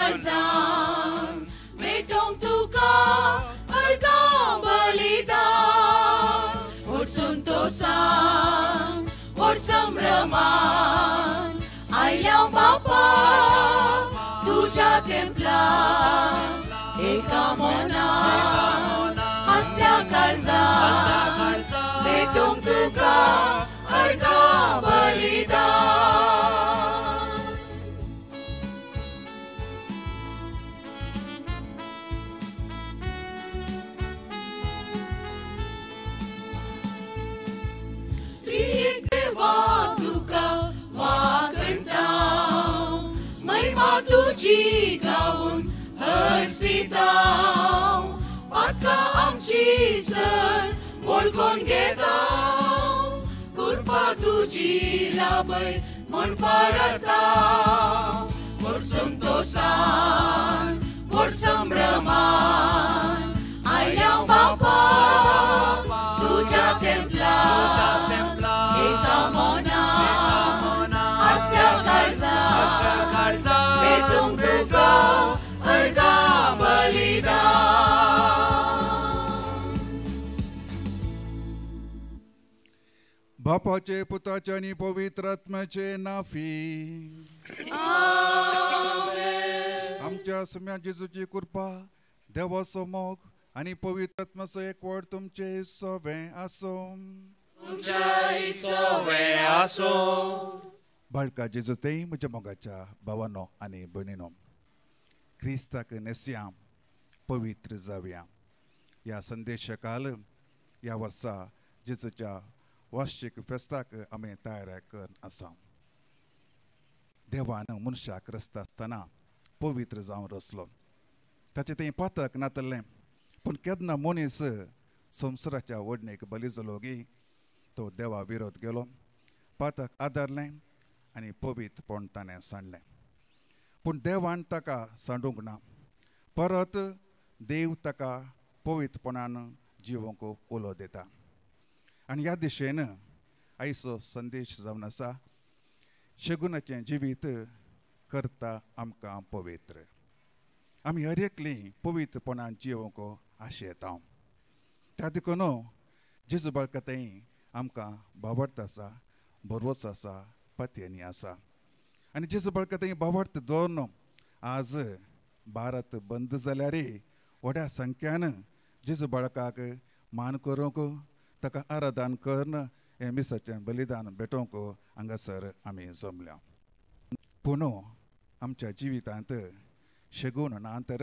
काळजान भेटोवंक तुका अर्गां बलिदान व्हड संतोसान व्हड संभ्रमान आयल्या बापा तुज्या तेंपलान एका मनान आसत्या काळजान भेटोवंक तुका अर्गां बलिदान. त्रिएक देवा तुका वाकणता महिमा तुजी गावन हर्षिता पातकां आमची सर वळखून घेता कृपा तुजी लाभय म्हण परता व्हड संतोसान व्हड संभ्रमान आयल्या बापा तुज्या तेंपलान एका मनान आसत्या काळजान भेटोवंक तुका अर्गां बलिदान. बापाचे पुताचे आनी पवित्र आत्म्याचे नाफी. आमच्या सुम्या जेजूची कृपा देवाचो मोग आनी पवित्र आत्म्याचो एकवट तुमचे सवें आसूं. बाळका जेजू तेय म्हज्या मोगाच्या भावानो आनी भयणीनो, क्रिस्ताक न्हेसया पवित्र जावया. ह्या संदेशकाल ह्या वर्सा जेजूच्या वार्षिक फेस्ताक आमी तयार करून आसा. देवान मनशाक रचता आसतना पवित्र जावन रचलो, ताचें तें पातक नातलें, पूण केन्ना मनीस संवसाराच्या ओडणेक बली जालो गी तो देवा विरोध गेलो, पातक आदारलें आनी पवित्रपण ताणें सांडलें. पूण देवान ताका सांडूंक ना, परत देव ताका पवित्रपणान जिवोंक उलो दिता. आनी ह्या दिशेन आयचो संदेश जावन आसा, शगुनाचें जिवीत करता आमकां पवित्र. आमी हर एकलीं पवित्रपणान जिवोंक आशेता. त्या देखून जेजू बाळका थंय आमकां भावार्थ आसा, भरवंसो आसा, पतयेनी आसा. आनी जेजू बाळका थंय भावार्थ दवरून आज भारत बंद जाल्यार व्हड्या संख्यान जेजू बाळकाक मान करूंक, ताका आराधन करून हें मिसाचें बलिदान भेटोवंक हांगासर आमी जमल्या. पूण आमच्या जिवितांत शगून ना तर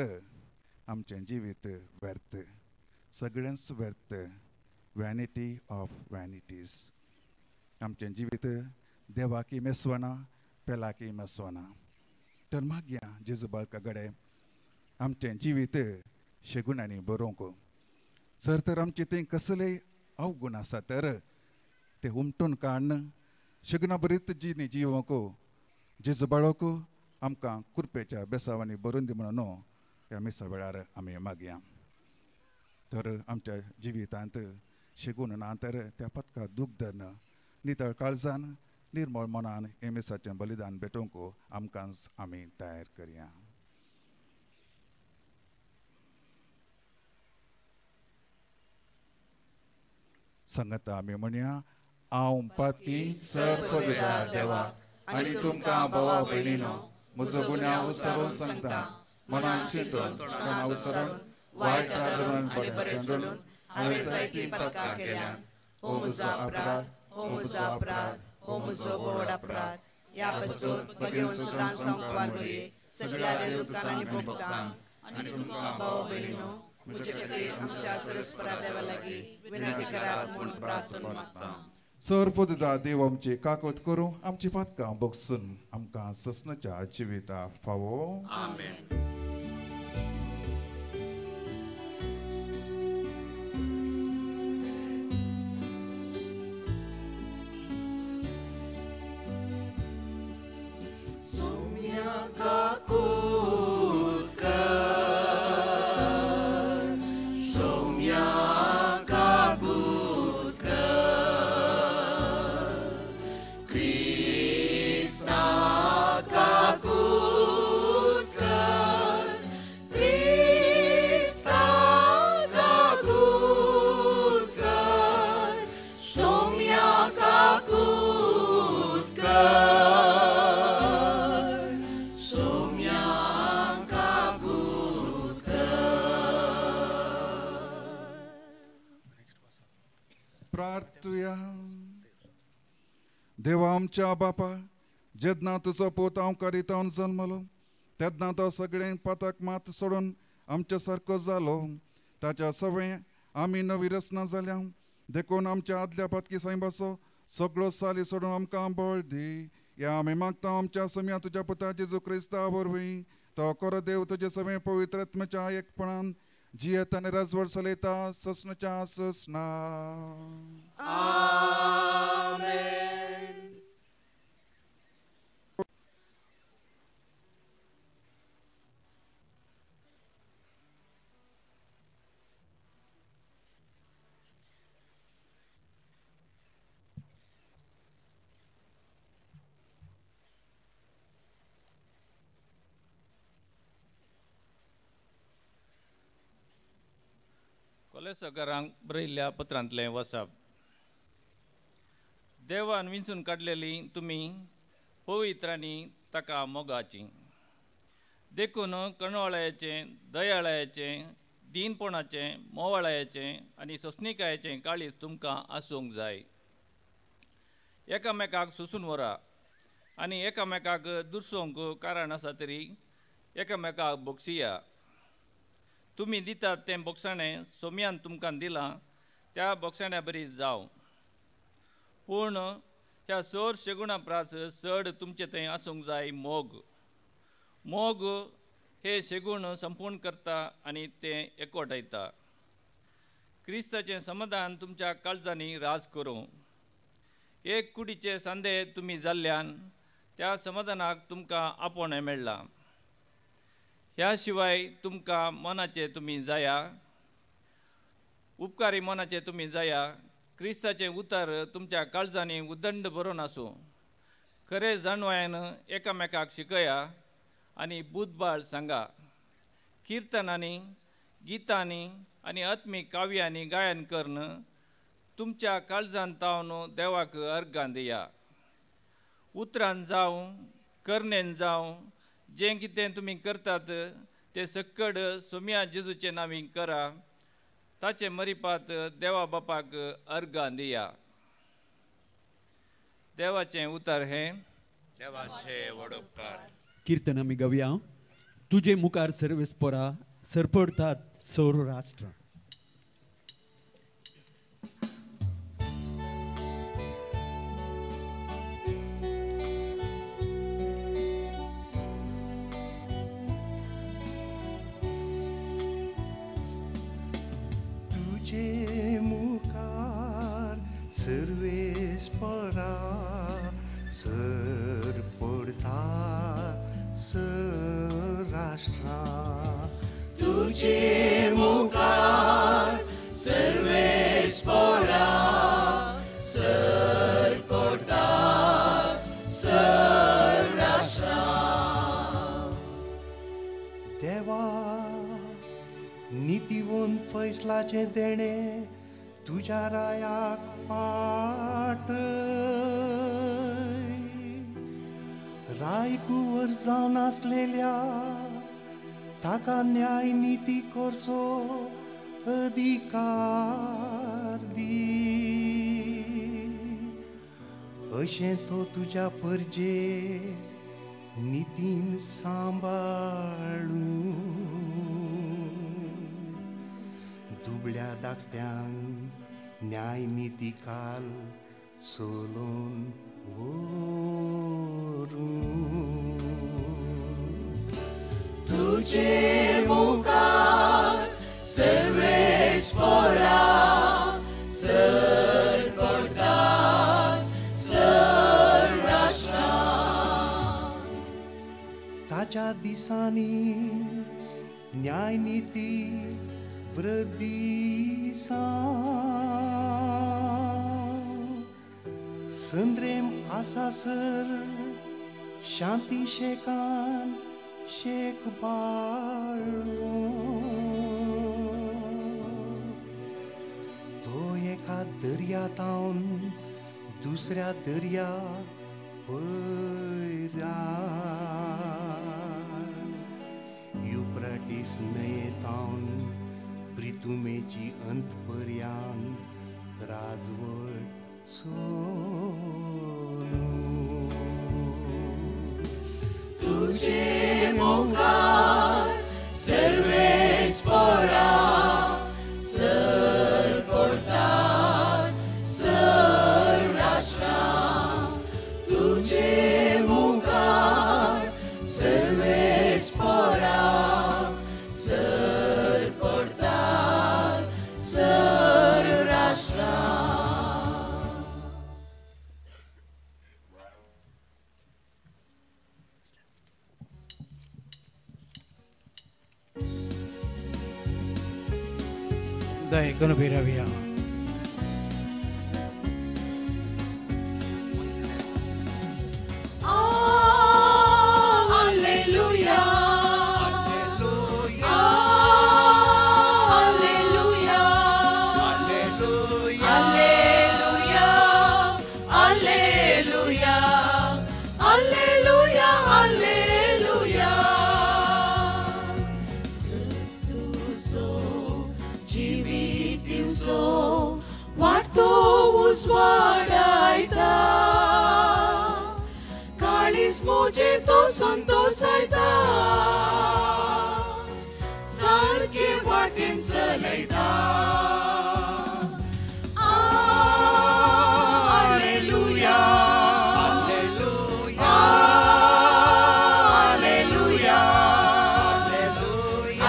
आमचें जिवीत व्यर्थ, सगळेंच व्यर्थ, वॅनिटी ऑफ वॅनिटीज. आमचें जिवीत देवाकी मेसवना, पेलाकी मेसवना. तर मागया जेजू बाळका कडेन आमचें जिवीत शगुनांनी बरोवंक. सर तर आमचें थंय कसलेय अवगुण आसा तर ते उमटून काडून शगुना बरीत जिणी जिवोवंक जेजू बाळक आमकां कृपेच्या बेसावांनी भरून दी म्हणून ह्या मिसा वेळार आमी मागया. तर आमच्या जिवितांत शगून ना तर त्या पदका दूख धरून नितळ काळजान निर्मळ मनान हे मिसाचें बलिदान भेटोवंक आमकांच आमी तयार करया. सांगता आमी म्हणया, हांव पातकी सर्व देवा आनी तुमकां भावा भयणीनो म्हजो गुन्यांव विसरून सांगता, मनान चिंतून कानां विसरून वायट रांदून बरें सांडून हांवें जायतीं पातकां केल्यात. हो म्हजो अपराध, हो म्हजो अपराध, हो म्हजो व्हड अपराध. ह्या पासून भगेवन सुद्दां संकवार मरये सगळ्या देवदूतांक आनी भक्तांक आनी तुमकां भाव भयणीनो म्हजे खातीर आमच्या सरस्परा देवा लागीं विनंती करात म्हूण प्रार्थना मागता. सर्वदा देव आमची काकूत करूं, आमची पातकां बगसून आमकां ससनाच्या जिविता फावो. आमेन. Krishna kakut kar. देवा आमच्या बापा, जेन्ना तुजो पूत हांव करीत जल्मलो तेन्ना तो सगळें पातक मात सोडून आमच्या सारको जालो. ताच्या सवय आमी नवी रचना जाल्या, देखून आमच्या आदल्या पातकी सायबाचो सगळो साली सोडून आमकां बळ दी. ह्या आमी मागता आमच्या सम्या तुज्या पुता जेजू क्रिस्ता वरवीं. तो खरो देव तुजे सवय पवित्र आत्म्याच्या एकपणान जियेत आनी राजवट चलयता ससनाच्या ससना. आमेन. कोलेसकारांक बरयल्ल्या पत्रांतलें वसाप. देवान विंचून काडलेली तुमी पवित्र आनी ताका मोगाची, देखून कणवळायेचें, दयाळायेचें, दीनपणाचें, मोवाळायेचें आनी सोंसणिकायेचें काळीज तुमकां आसूंक जाय. एकामेकाक सोंसून व्हरा आनी एकामेकाक दुरसोवंक कारण आसा तरी एकामेकाक बोगसिया. तुमी दितात तें बोगसाणें सोम्यान तुमकां दिलां त्या बोगसाण्या बरी जावं. पूण ह्या सोर शेगुणा प्रास चड तुमचें थंय आसूंक जाय मोग. मोग हे शेगूण संपूर्ण करता आनी तें एकवटायता. क्रिस्ताचें समाधान तुमच्या काळजांनी राज करूं. एक कुडीचे सांदे तुमी जाल्ल्यान त्या समाधानाक तुमकां आपोवणें मेळ्ळां. ह्या शिवाय तुमकां मनाचे तुमी जाया, उपकारी मनाचे तुमी जाया. क्रिस्ताचें उतर तुमच्या काळजांनी उदंड भरून आसूं. खरें जाणवायन एकामेकाक शिकया आनी बुद्धबाळ सांगा. किर्तनांनी, गितांनी आनी आत्मीक काव्यांनी गायन करून तुमच्या काळजान तावन देवाक अर्गां दिया. उतरान जावं, करणेन जावं, जें कितें तुमी करतात तें सक्कड सोम्या जेजूचे नांवी करा. ताचे मरिपात देवा बापाक अर्गां दिया. देवाचें उतर हें देवाचे व्हड उपकार. कीर्तन आमी गावया. तुजे मुखार सर्वेस पोरा सरपडतात सौर राष्ट्र. तुजे मुखार सर्वेस पोरा सरपडतात राष्ट्रा. तुझे मुखार सर्वेस पोरा सरपडतात राष्ट्रा. देवा नितीवंत फैसलाचें देणें तुज्या रायाक पाटय. रायकुवर जावन आसलेल्या ताका न्याय निती करचो अधिकार दी. अशें तो तुज्या परजे नितीन सांबाळूं. दुबळ्या धाकट्यांक न्याय निती काल सोलोवन व्हरूं. तुझे मुखार सर्वेस पोरा सरपडतात राष्ट्रा. ताच्या दिसांनी न्याय निती वृद्धी संद्रेम आसासर शांती शेकान शेक बाळो. तो एका दर्या तावन दुसऱ्या दर्या पयरार युप्राटीस न्हंये तावन प्रितुमेची अंतपर्यान राजवट सोलूं. दया करून उबी रावया. संतोषायता सारके वाटेन चलयता. Alleluia, alleluia, alleluia,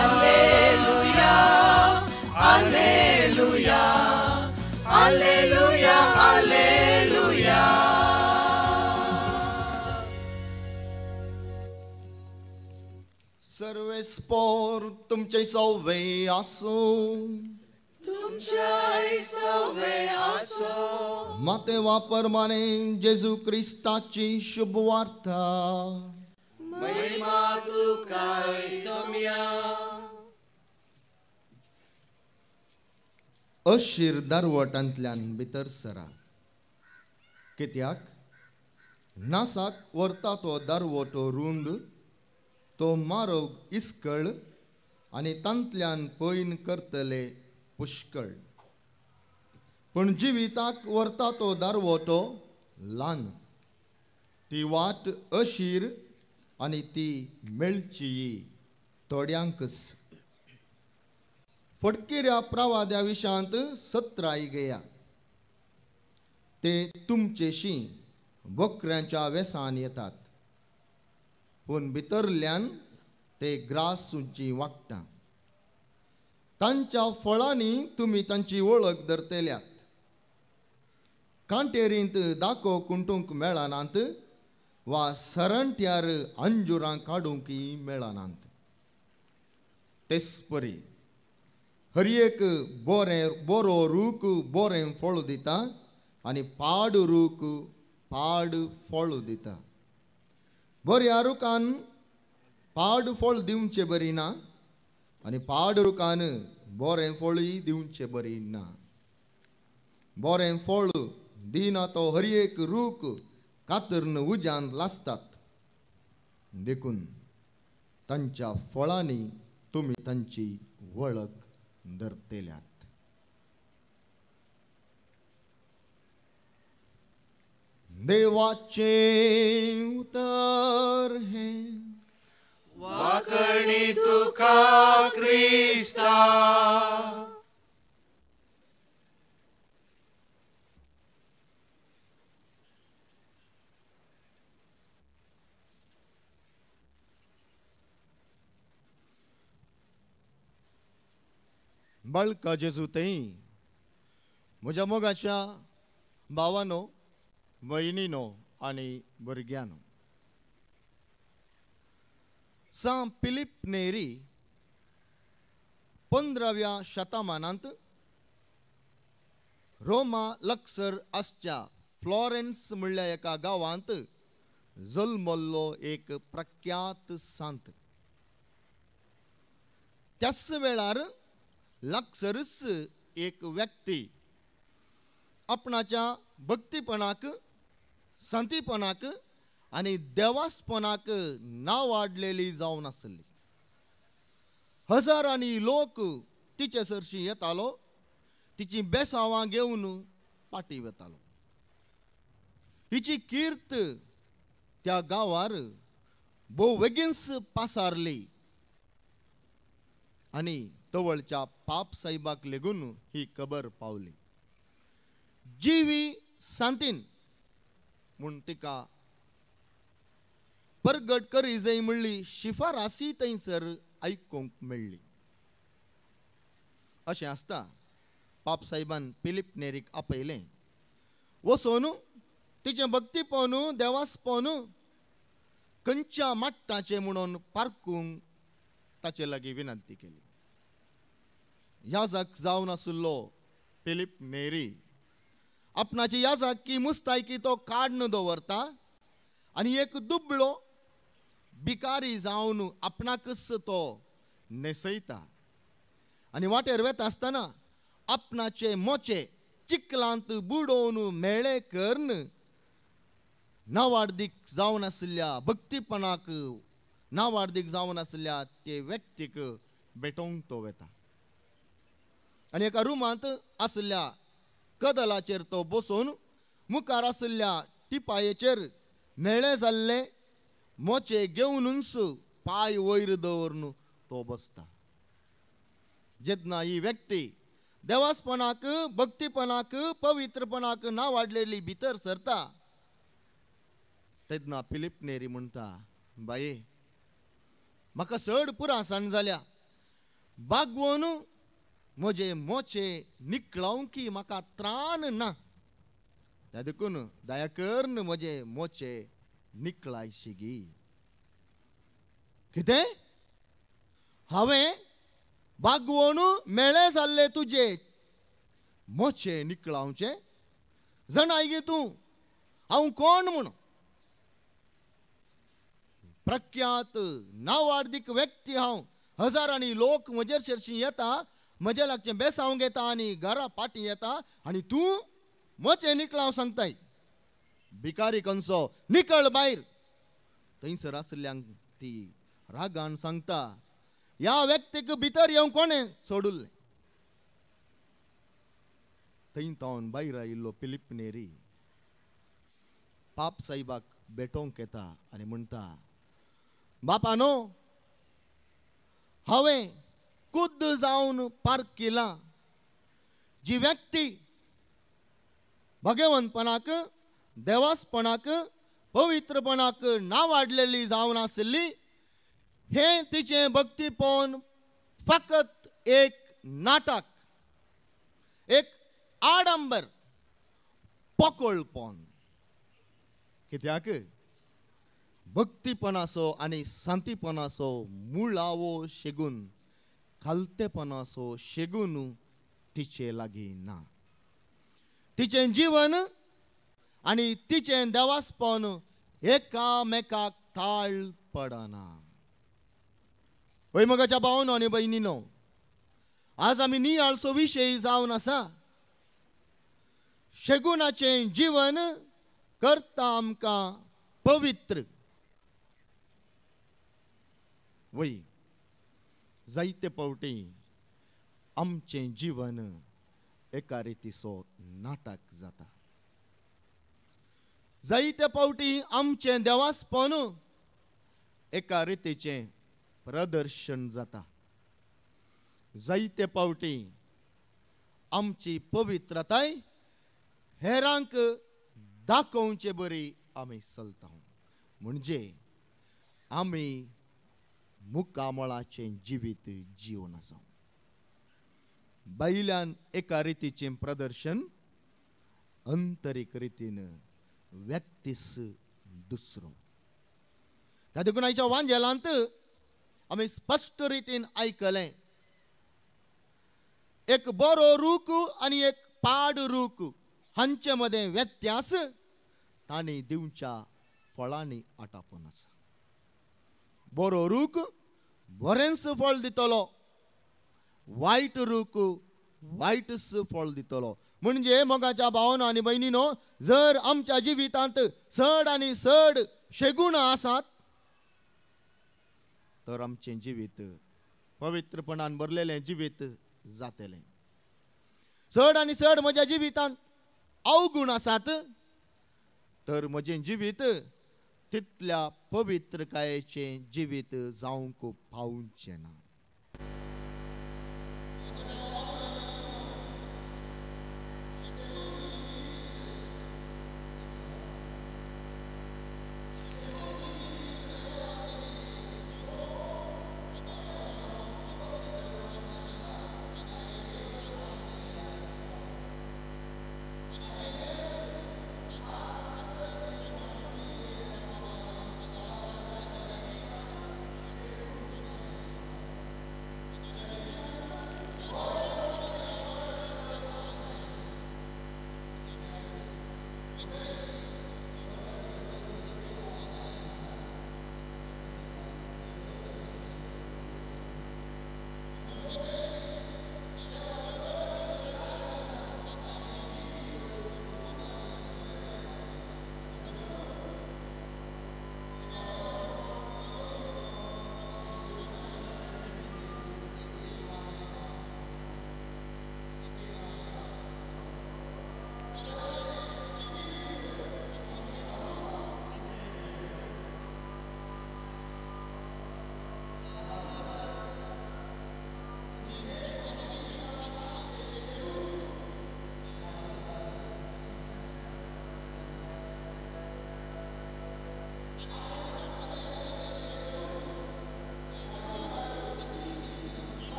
alleluia, alleluia, alleluia, alleluia. सर्वेस्पोर तुमचे सवे आसूं, तुमचे सवे आसूं. माते वापरमाने जेजू क्रिस्ताची शुभवार्ता. महिमा तुका सोम्या. अशीर दारवटांतल्यान भितर सरा, कित्याक नासाक व्हरता तो दारवटो रुंद, तो मारोग इस्कळ आनी तांतल्यान पयन करतले पुष्कळ. पूण जिविताक व्हरता तो दारवटो ल्हान, ती वाट अशीर आनी ती मेळची थोड्यांकच. फटकिऱ्या प्रवाद्या विशांत सत्राय घेया, ते तुमचेशी बकऱ्यांच्या वेसान येतात, पूण भितरल्यान ते ग्रास उंची वागता. तांच्या फळांनी तुमी तांची वळख धरतल्यात. कांटेरींत दाको कुंटूंक मेळनात वा सरंट्यार अंजुरां काडूंकय मेळनात. तेच परी हर एक बोरें बरो रूख बोरें फळ दिता आनी पाड रूख पाड फळ दिता. बऱ्या रुखान पाड फळ दिवचें बरी ना आनी पाड रुखान बरें फळूय दिवचें बरी ना. बरें फळ दिना तो हर एक रूख कातरून उज्यान लासतात. देखून तांच्या फळांनी तुमी तांची वळख धरतल्यात. देवाचें उतर हें वाकणी तुका क्रिस्ता. बाळका जेजू थंय म्हज्या मोगाच्या भावानो, भयणीनो आनी भुरग्यांनो, सांत फिलीप नेरी 15व्या शतमानांत रोमा लक्सर आसच्या फ्लॉरेन्स म्हणल्या एका गांवांत जल्मल्लो एक प्रख्यात सांत. त्याच वेळार लागसरच एक व्यक्ती आपणाच्या भक्तीपणाक, संतीपणाक आनी देवासपणाक नावाडलेली जावन आसली. हजारांनी लोक तिचे सरशी येतालो, तिची बेसावां घेवन पाटी वतालो. हिची कीर्त त्या गांवार भोव बेगीनच पासारली आनी तवळच्या पाप साहेबाक लेगून ही खबर पावली. जीवी सांतीन म्हूण तिका परगट करी जाय म्हणली शिफारासी थंयसर आयकूंक मेळ्ळी. अशें आसता पाप साहेबान फिलीप नेरीक आपयलें. वचून तिचें भक्तीपण देवासपण खंयच्या माट्टाचें म्हणून पारकूंक ताचे लागीं विनंती केली. याजक जावन आशिल्लो फिलीप नेरी आपणाची याजकी मुस्तायकी तो काडून दवरता आनी एक दुबळो भिकारी जावन आपणाकच तो न्हेसयता आनी वाटेर वेता आसतना आपणाचे मोचे चिखलांत बुडोवन मेळे करून नावार्दीक जावन आशिल्ल्या भक्तीपणाक नावार्दीक जावन आशिल्ल्या ते व्यक्तीक भेटोवंक तो वेता आनी एका रुमांत आशिल्ल्या कदलाचेर तो बसून मुखार आशिल्ल्या टिपायेचेर मेळे जाल्ले मोचे घेवनूच पांय वयर दवरून तो बसता. जेन्ना ही व्यक्ती देवासपणाक भक्तीपणाक पवित्रपणाक ना वाडलेली भितर सरता तेन्ना फिलीप नेरी म्हणटा, बाये म्हाका चड पुरासाण जाल्या, बागवोन म्हजे मोचे निकळावंक म्हाका त्राण ना, त्या देखून दया करून म्हजे मोचे निकळायशी गी. कितें हांवें बागवोन मेळे जाल्ले तुजे मोचे निकळावचे? जाणाय गे तूं हांव कोण म्हूण? प्रख्यात नावार्दीक व्यक्ती हांव, हजारांनी लोक म्हजेर शेरशी येता, म्हजे लागचें बेसावंक येता आनी घरा पाटी येता आनी तूं मोचे निकळाव सांगताय. भिकारी कंसो निकळ भायर. थंयसर आशिल्ल्यांक ती रागान सांगता, ह्या व्यक्तीक भितर येवंक कोणें सोडुल्लें? थंय तावन भायर आयिल्लो फिलीप नेरी पाप साहेबाक भेटोवंक येता आनी म्हणटा, बापा न्हू हांवें कुद्द जावन पारखिलां जी व्यक्ती भगवंतपणाक देवासपणाक पवित्रपणाक नावाडलेली जावन आशिल्ली, हें तिचें भक्तीपण फकत एक नाटक, एक आडंबर, पोकळपण. कित्याक भक्तीपणाचो आनी शांतीपणाचो मुळावो शेगून खालतेपणाचो शेगून तिचे लागीं ना. तिचें जीवन आनी तिचें देवासपण एकामेकाक ताळ पडना. वय मगाच्या भावनो आनी भयणीनो, आज आमी नियाळचो विशय जावन आसा शेगुणाचें जीवन करता आमकां पवित्र. वय जायते फावटी आमचें जीवन एका रितीचो नाटक जाता, जायते फावटी आमचें देवासपण एका रितीचें प्रदर्शन जाता, जायते फावटी आमची पवित्रताय हेरांक दाखोवचे बरी आमी चलता. म्हणजे आमी मुखामळाचें जिवीत जिवन आसा. बायल्यान एका रितीचें प्रदर्शन, अंतरीक रितीन व्यक्तीस दुसरो. त्या देखून आयच्या वांजेलांत आमी स्पश्ट रितीन आयकलें, एक बरो रूख आनी एक पाड रूख हांचे मदें व्यत्यास तांणी दिवच्या फळांनी आटापून आसा. बरो रूख बरेंच फळ दितलो, वायट रूख वायटच फळ दितलो. म्हणजे मोगाच्या भावना आनी भयणीनो, जर आमच्या जिवितांत चड आनी चड शेगुणां आसात तर आमचें जिवीत पवित्रपणान भरलेलें जिवीत जातलें. चड आनी चड म्हज्या जिवितांत अवगुण आसात तर म्हजें जिवीत तितल्या पवित्रकायेचें जिवीत जावंक पावचें ना.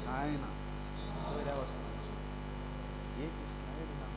कांय ना वयल्या वर्सा एक स्लायड ना.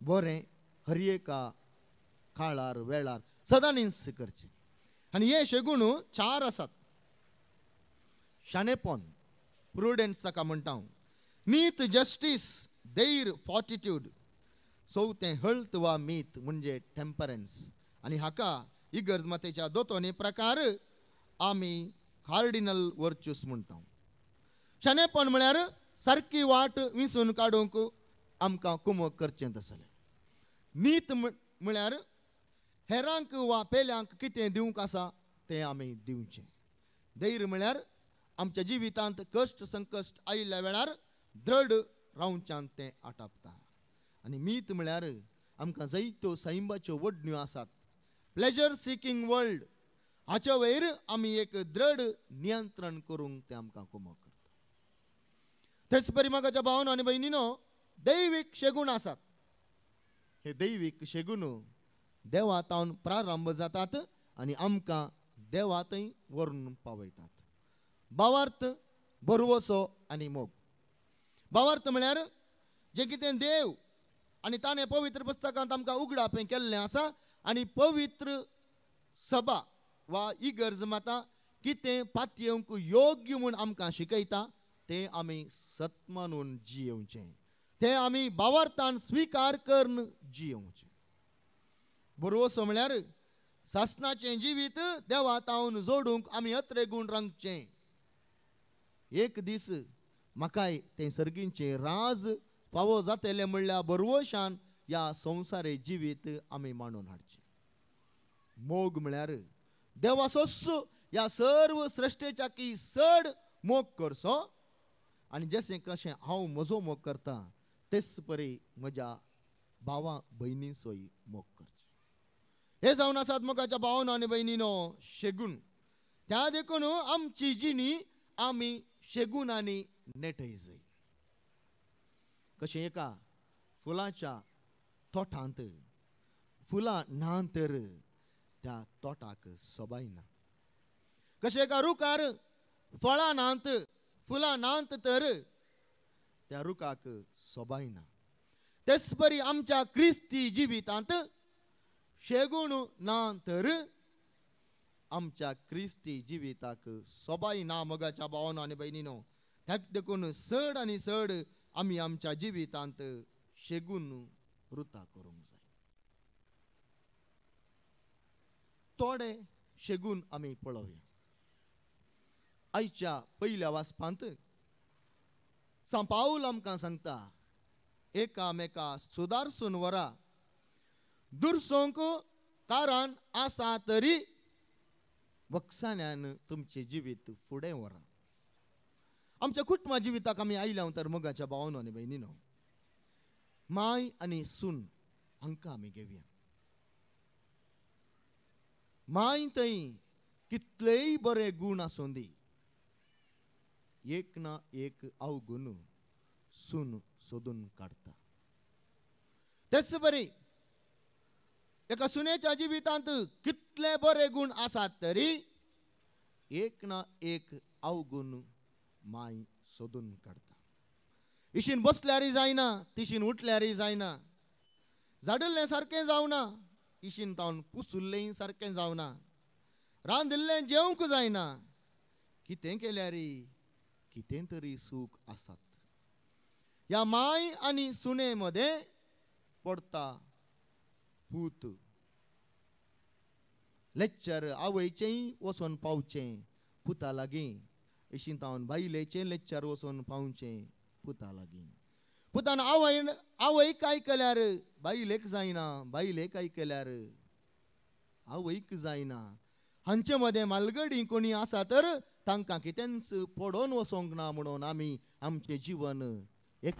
बरें हर एका काळार वेळार सदांच करचें. आनी हे शेगूण चार आसात. शाणेपण, प्रुडन्स ताका म्हणटा हांव, नीत जस्टीस, धैर्य फॉर्टिट्यूड, चवथें हळत वा मीत म्हणजे टेम्परन्स. आनी हाका इगर्ज मातेच्या दोतोनी प्रकार आमी कार्डिनल वर्च्यूस म्हणटा. शाणेपण म्हळ्यार सारकी वाट विंचून काडूंक आमकां कुमक करचें तसलें. नीत म्हळ्यार हेरांक वा पेल्यांक कितें दिवंक आसा तें आमी दिवचें. धैर्य म्हळ्यार आमच्या जिवितांत कश्ट संकश्ट आयिल्ल्या वेळार दृढ रावच्यान तें आटापता. आनी मीत म्हळ्यार आमकां जायत्यो सैमाच्यो वडण्यो आसात, प्लेजर सिकींग वर्ल्ड, हाच्या वयर आमी एक दृढ नियंत्रण करूंक तें आमकां कुमक करता. तेच परी म्हाका भावनो आनी भयणीनो दैवीक शेगूण आसात. हे दैवीक शेगूण देवा तावन प्रारंभ जातात आनी आमकां देवा थंय व्हरून पावयतात. भावार्थ, भरवसो आनी मोग. भावार्थ म्हळ्यार जें कितें देव आनी ताणें पवित्र पुस्तकांत आमकां उगडापें केल्लें आसा आनी पवित्र सभा वा इगर्ज माता कितें पातयेवंक योग्य म्हूण आमकां शिकयता तें आमी सत मानून जियेवचें, तें आमी भावार्थान स्विकार करून जियेवचें. भरवसो म्हळ्यार सासणाचें जिवीत देवा तावन जोडूंक आमी अत्रे गूण रांगचें. एक दीस म्हाकाय तें सर्गींचें राज फावो जातलें म्हणल्यार भरवशान ह्या संवसारे जिवीत आमी मांडून हाडचें. मोग म्हळ्यार देवा सोस्सो ह्या सर्व सृश्टेच्या की चड मोग करचो आनी जशें कशें हांव म्हजो मोग करता तेच परी म्हज्या भावा भयणीचोय मोग करचो. हे जावन आसात मोगाच्या भावनो आनी भयणीनो शेगूण. त्या देखून आमची जिणी आमी शेगूण आनी नेटय जाय. कशें एका फुलाच्या तोटांत फुलां ना तर त्या तोटाक सोबाय ना. कशें एका रुखार फळां नात फुलां नात तर त्या रुखाक सोबाय ना. तेच परी आमच्या क्रिस्ती जिवितांत शेगूण ना तर आमच्या क्रिस्ती जिविताक सोबाय ना. मोगाच्या भावानो आनी भयणीनो, ताका देखून चड आनी चड आमी आमच्या जिवितांत शेगून रुता करूंक जाय. थोडे शेगून आमी पळोवया. आयच्या पयल्या वाचपांत सांत पावल आमकां सांगता, एकामेका सुदारसून वरा, दुरसोंक कारण आसा तरी बक्षाण्यान तुमचें जिवीत फुडें व्हरा. आमच्या कुटुंबा जिविताक आमी आयल्या तर मोगाच्या भावानो आनी भयणीनो, माय आनी सून हांकां आमी घेवया. माय थंय कितलेय बरे गूण आसूं दी, एक ना एक अवगुण सून सोदून काडटा. तेच बरी एका सुनेच्या जिवितांत कितले बरे गूण आसात तरी एक ना एक अवगुण माय सोदून काडटा. इशीन बसल्यारय जायना, तिशीन उठल्यारय जायना, झाडिल्लें सारकें जावना, इशीन तावन पुसुल्लें सारकें जावना, रांदिल्लें जेवंक जायना, कितें केल्यारय कितें तरी सूख आसात. ह्या माय आनी सुने मदें पडटा पूत. लेक्चर आवयचेंय वचोन पावचें पुता लागीं, इशीन तावन बायलेचें लेक्चर वचोन पावचें पुता लागीं. पुतान आवयन आवयक आयकल्यार बायलेक जायना, बायलेक आयकल्यार आवयक जायना. हांचे मदें मालगडी कोणी आसा तर तांकां कितेंच पडोवन वचोंक ना म्हणून आमी आमचें जिवन एक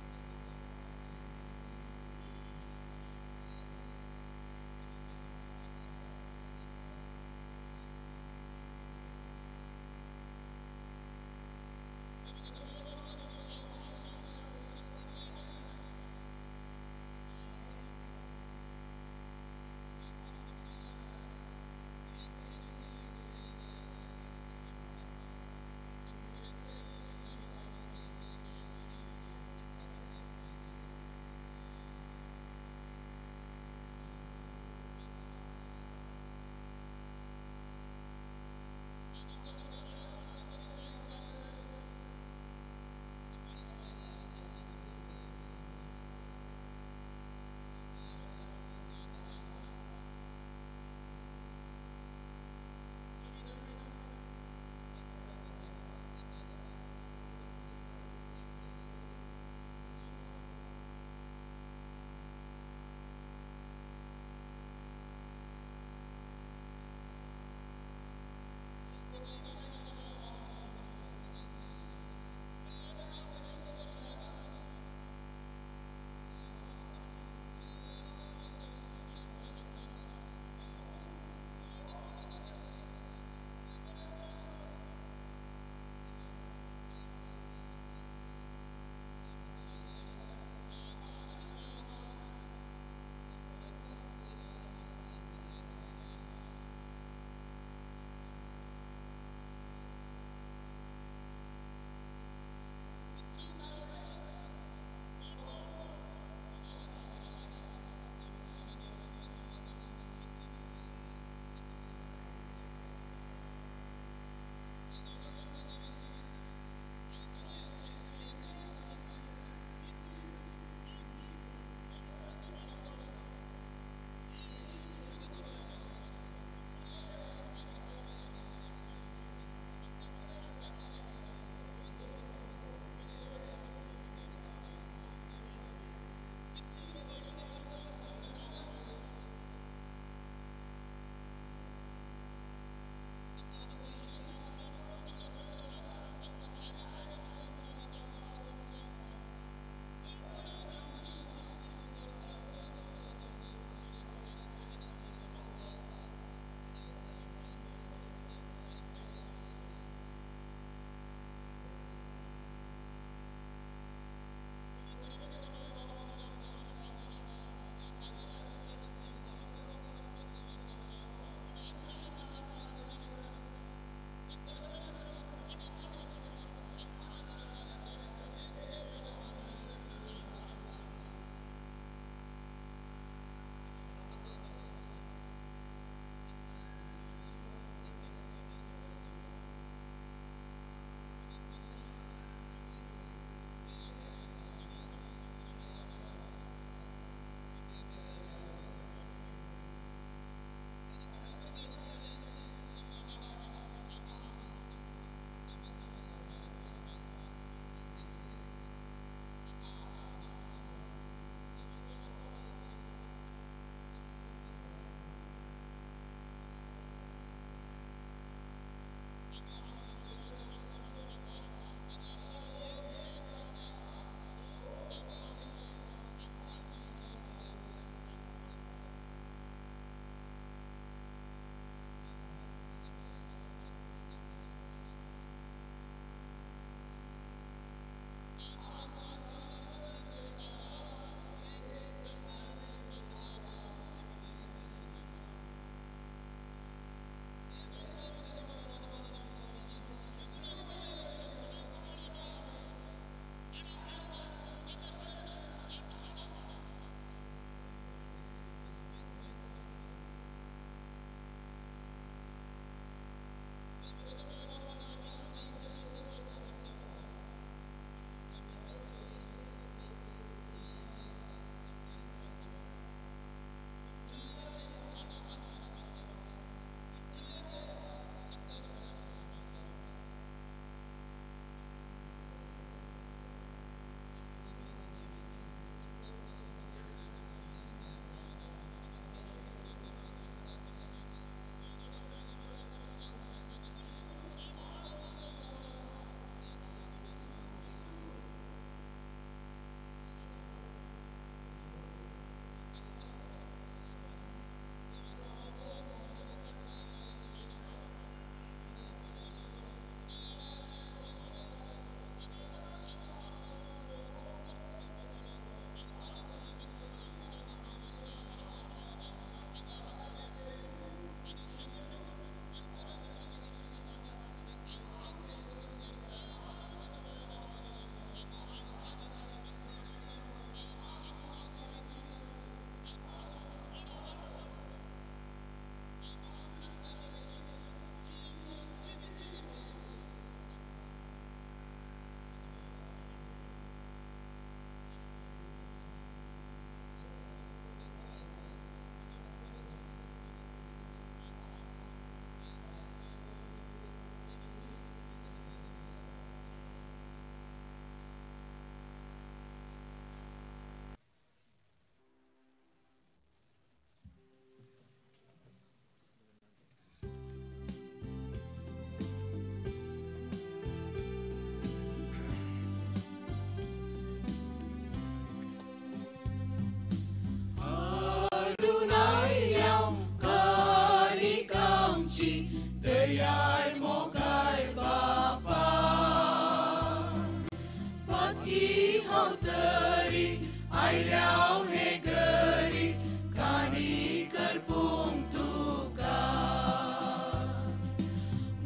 आयल्याव हे घरी काणी करपूंक तुका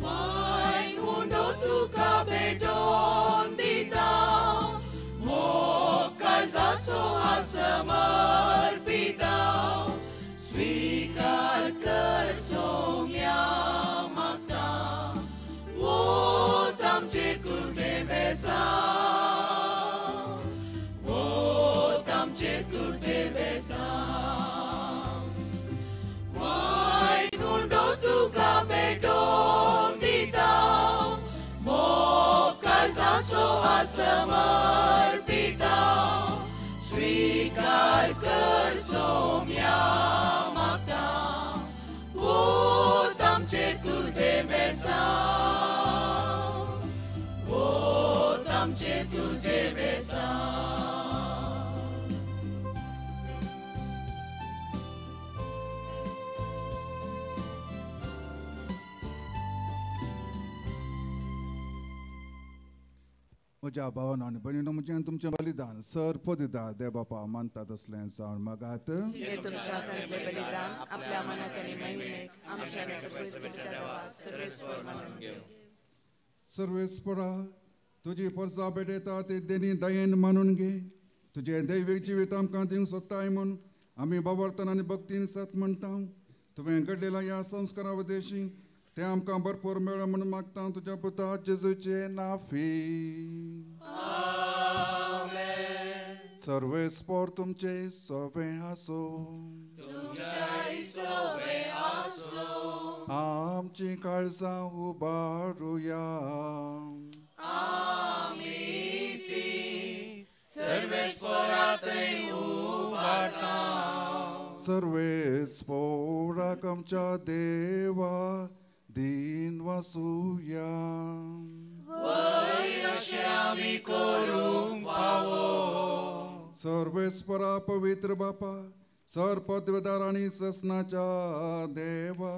वायन उंडो तुका भेटोवन दिता मोग काळजाचो समर्पिता स्वीकार कर सोम्या मागता वोत आमचेर तुजें बेसांव वोत आमचेर तुजें बेसांव वायन उंडो तुका भेटोवन दिता मोग काळजाचो समर्पिता स्वीकार कर सोम्या मागता वोत आमचेर तुजें बेसांव वोत आमचेर तुजें बेसांव. म्हज्या भावान आनी भयणीनो म्हजें आनी तुमचें बलिदान सर पदिदा देव बापा मानता तसलें जावन मागात. हे तुमच्या हातांतलें बलिदान आपल्या मनाक आनी महिमेक आमच्या आनी तुमच्या देवाक सर्वेस्पर मानून घेवं. सर्वेस्परा तुजी परसा भेटयता ती देनी दयेन मानून घे. तुजें दैवीक जिवीत आमकां दिवंक सोदताय म्हूण आमी बाबरतान आनी भक्तीन सत म्हणटा. तुवें घडलेल्या ह्या संस्कारा उद्देशी तें आमकां भरपूर मेळ्ळें म्हूण मागता तुज्या पुता जेजूचे नाफी. सर्वेस्पर तुमचे सवें आसूं. आमची काळजां उबारुया. सर्वेस्पराक आमच्या देवा दीन वासुया. सर्वेस्परा पवित्र बापा सर पदवीदार आनी ससनाच्या देवा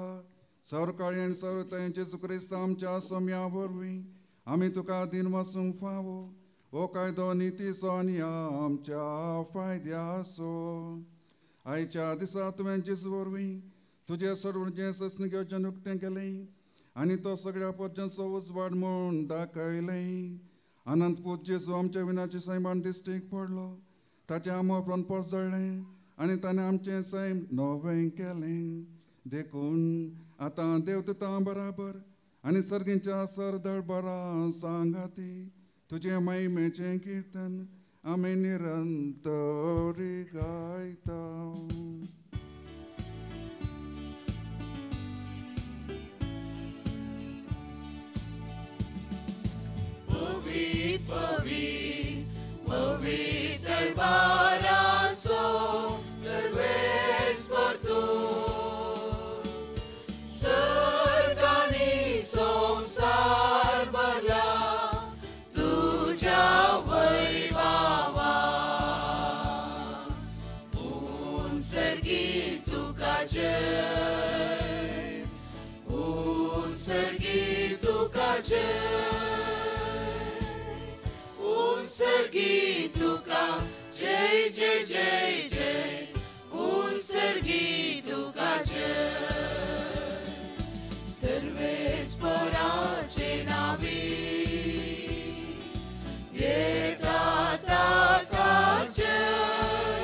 सरकाळी आनी सर्वतायेन जेजू क्रिस्त आमच्या सोम्या वरवीं आमी तुका दीन वासूंक फावो हो कायदो नितीचो आनी आमच्या फायद्याचो. आयच्या दिसा तुवें जेजू वरवीं तुजें सर्वजें सस्न घेवचें उक्तें केलें आनी तो सगळ्या परजांचो उजवाड म्हूण दाखयलें. अनंत पूत जेजू आमच्या विनाचे सैमान दिश्टीक पडलो. ताचें आमोपण परजळ्ळें आनी ताणें आमचें सैम नवें केलें. देखून आतां देवदूतां बराबर आनी सर्गींच्या सरदळबरां सांगाती तुजें महिमेचें किर्तन आमी निरंतरी गायता. पवित्र पवित्र बारासो सर्वेस्पर तूं सर्गानी संवसार भरला तुज्या वैभावान. उंचर्गी तुका जय उंचर्गी तुका जय उंचर्गी तुका जय जय जय जय उंचर्गी तुका जय. सर्वेस्पराचे नावी येता ताका जय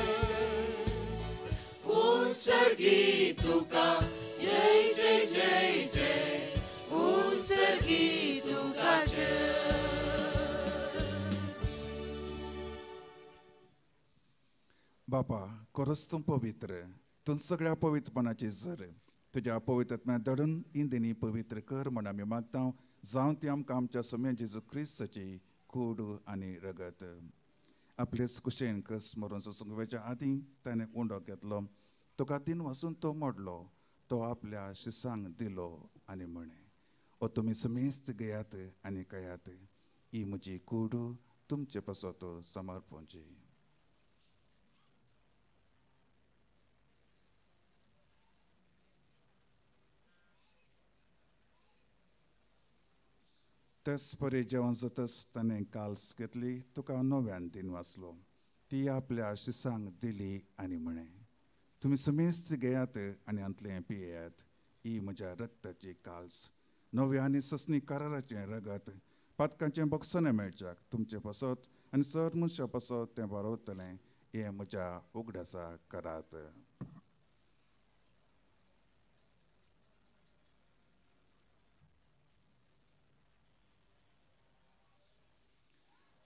उंचर्गी तुका जय जय जय जय उंचर्गी तुका जय. बापा खरोच तूं पवित्र तूं सगळ्या पवित्रपणाची जर तुज्या पवित्रत्म्यात धाडून इंदिनी पवित्र कर म्हूण आमी मागता. जावं ती आमकां आमच्या सोम्या जेजू क्रिस्ताची कूड आनी रगत. आपलेच कुशेन कस मरून सोसूंक वयच्या आदीं ताणें उंडो घेतलो. तुका दिन वासून तो मोडलो. तो आपल्या शिसांक दिलो आनी म्हळें ओ तुमी समेस्त घेयात आनी कयात ही म्हजी कूड तुमचे पासत समर्पणची. तेच परी जेवण जातच ताणें काल्स घेतली तुका नव्यान दिन वाचलो. ती आपल्या शिसांक दिली आनी म्हळें, तुमी समेस्त घेयात आनी हांतलें पियेयात. ही म्हज्या रक्ताची काल्स, नव्या आनी ससनी कराराचें रगत, पातकांचें बक्षणें मेळच्याक तुमचे पासत आनी सर मनशां पासत तें बरोवतलें. हें म्हज्या उगडासा करात.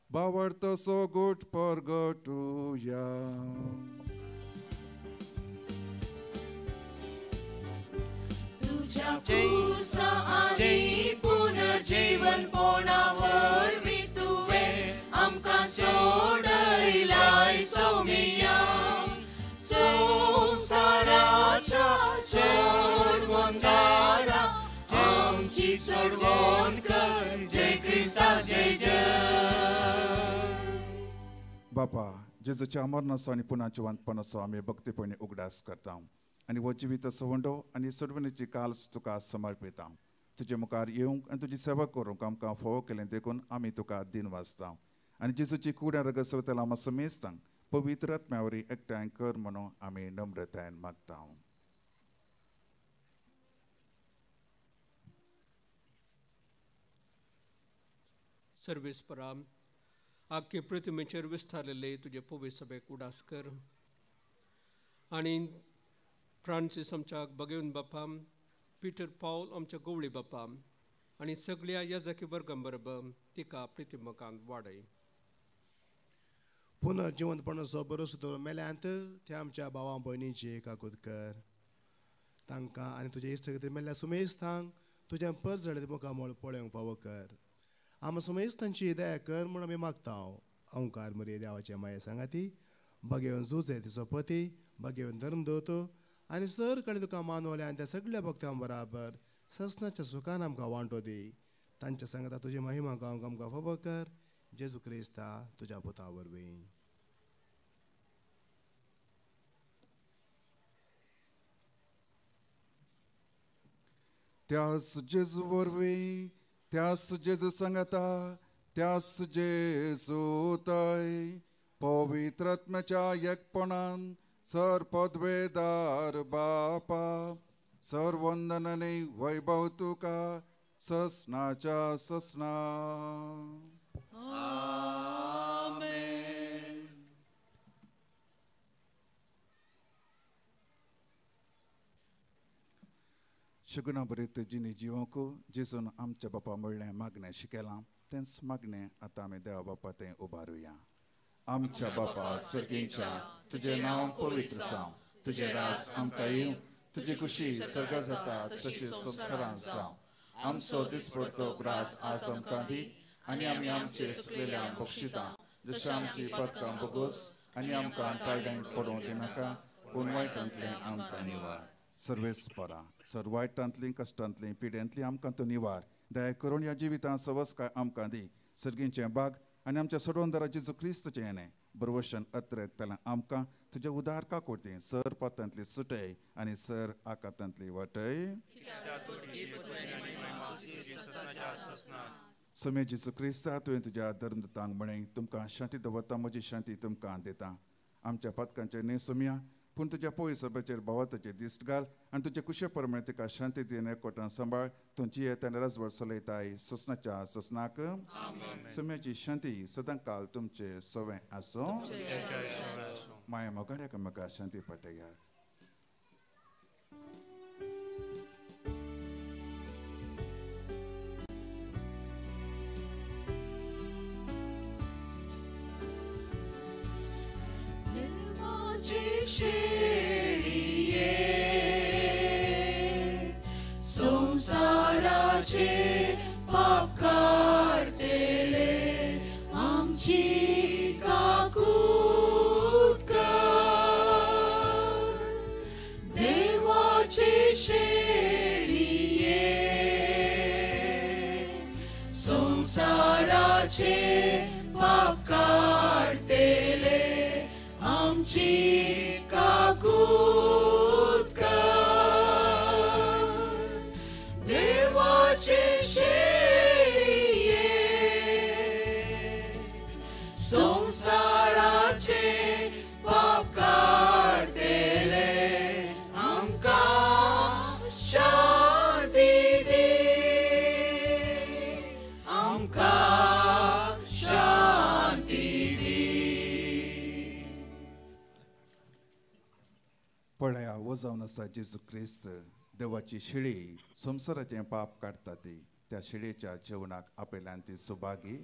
बावडतो सो गोट परगटुया. तुझ्या पुसा आनी पुनर्जीवन कोणा वरवीं तुवें आमकां सोडयलाय सोमिया. संवसाराच्या सोडवणदारा आमची सोडवण कर. जय क्रिस्ता जय जय. बापा, जेजूच्या मरणाचो आनी पुनः जिवंतपणाचो आमी भक्तीपणी उगडास करता आनी हो जिवीत सवंडो आनी सोडवणेची काल्स तुका समर्पिता. तुजे मुखार येवंक आनी तुजी सेवा करूंक आमकां फावो केलें देखून आमी तुका दिन वाचता आनी जेजूची कूड आनी रगत सवतला आमकां समेस्तांक पवित्र आत्म्या वरी एकठांय कर म्हणून आमी नम्रतायेन मागता. सर्वीस पराम आख्खे प्रतिमेचेर विस्तारलेले तुजे पवित्र सभेक उडास कर आनी फ्रांसीस आमच्या बगेवन बापा, पिटर पावल आमच्या गोवळी बापा आनी सगळ्या याजकी वर्गां बरोबर तिका प्रतिमकांत वाडय. पुनर्जिवंतपणाचो भरोसो दवरून मेल्यांत त्या आमच्या भावां भयणींची काकूत कर. तांकां आनी तुज्या इश्ट खातीर मेल्ल्या सुमेस्तांक तुज्या परजळीत मुखामळ पळोवंक फावो कर. आमकां सुमेस्तांची दया कर म्हूण आमी मागता. ओंकार मरिये देवाचे माये सांगाती, बगेवन जुजे तिचो पती, बगेवन धर्मदूत आनी सर कडेन तुका मानवले आनी त्या सगळ्या भक्तां बराबर ससनाच्या सुखान आमकां वांटो दी. तांच्या सांगाता तुजी महिमा गावंक आमकां फावो कर. जेजू क्रिस्ता तुज्या पुता वरवीं. त्यास जेजू वरवीं, त्यास जेजू सांगाता, त्यास जेजू तय पवित्र आत्म्याच्या एकपणान सर पदवेदार बापा, सर वंदनाने वैभव तुका ससनाच्या ससना. आमेन. शगुना बरीत जिनी जिवंक जेजून आमच्या बापा म्हणलें मागणें शिकयलां तेंच मागणें आतां आमी देवा बापा तें उबारुया. आमच्या बापा सर्गींच्या, तुजें नांव पवित्र जावं, तुजें रास आमकां येवं, तुजी खुशी सर्गां जाता तशी संवसारांत जावं. आमचो दिसपडतो ग्रास आज आमकां दी आनी आमी आमचे सुकलेल्या बक्षिता जशें आमची पदकां बोगोस आनी आमकां टाळड्यांक पडोवंक दिनाका, पूण वायटांतलें आमकां निवार. सर्वेस परा सर वायटांतलीं कश्टांतलीं पिड्यांतलीं आमकां तूं निवार. दया करून ह्या जिवितांत सवसकाय आमकां दी. सर्गींचें बाग आनी आमच्या सोडवणदारा जेजू क्रिस्तचें येणें बरवशन अत्रकतल्या आमकां तुज्या उदार काकुळती सर पातांतली सुटय आनी सर आकातांतली वाटय. सोमे जेजू क्रिस्ता, तुवें तुज्या धर्मदूतांक म्हळें, तुमकां शांती दवरता, म्हजी शांती तुमकां दिता. आमच्या पातकांचेर न्हय सोमया, पूण तुज्या पळय सभेचेर भावाताचेर दिश्ट घाल आनी तुज्या कुशे प्रमाणे तिका शांती दिवन एकवटान सांबाळ. तूं जियेत आनी राजवट चलयताय ससनाच्या ससनाक. सोम्याची शांती सदां काल तुमचे सवें आसूं. माया मोगाड्याक म्हाका शांती पाटयात. शेळिये संवसाराचे पाप काडटले आमची काकूत कर. देवाचे शेळिये संवसाराचे पाप काडटले आमची काकूत कर. देवाचे शेळिये संवसाराचे हो जावन आसा जेजू क्रिस्त देवाची शेळी संवसाराचें पाप काडटा ती त्या शेळयेच्या जेवणाक आपल्यान ती सुभागी.